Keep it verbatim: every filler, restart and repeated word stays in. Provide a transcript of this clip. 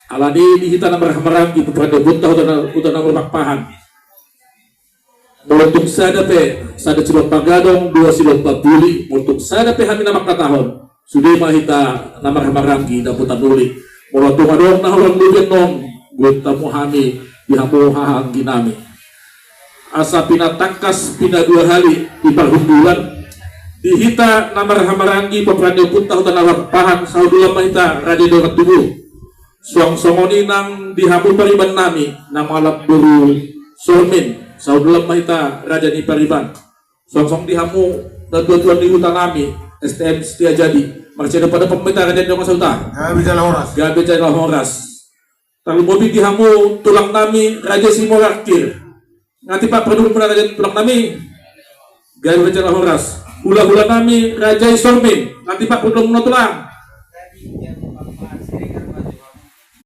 Alani i di hita na marhahamaranggi, pomparan ni ompunta Huta na, Huta na Marpahan, molo tung sada pe, sada silompa gadong, dua silompa puli, molo tung sada pe hami na mangkatahon, sude ma hita na marhahamaranggi dapotan uli. Molo tung adong na hurang lobi annon, goit hamu hami di hamu hahaanggi nami. Asa pinatangkas pinadua hali di parhundulan, di hita na marhahamaranggi, pomparan ni ompunta Huta na Marpahan, sahundulan ma hita Raja Dongan Tubu. Suang songon i nang di hamu pariban nami, na mangalap boru Sormin, sahundulan ma hita raja ni pariban. Suang songon di hamu natuatua ni huta nami, S T M Setia Jadi, marsiadopan ma hita raja ni dongan sahuta. Gabe jala horas. Gabe jala horas. Tarlumobi di hamu tulang nami Raja Simorangkir. Nga tipak parhundul muna raja tulang nami. Gabe jala horas. Hulahula nami Raja i Sormin. Nga tipak parhundul muna tulang.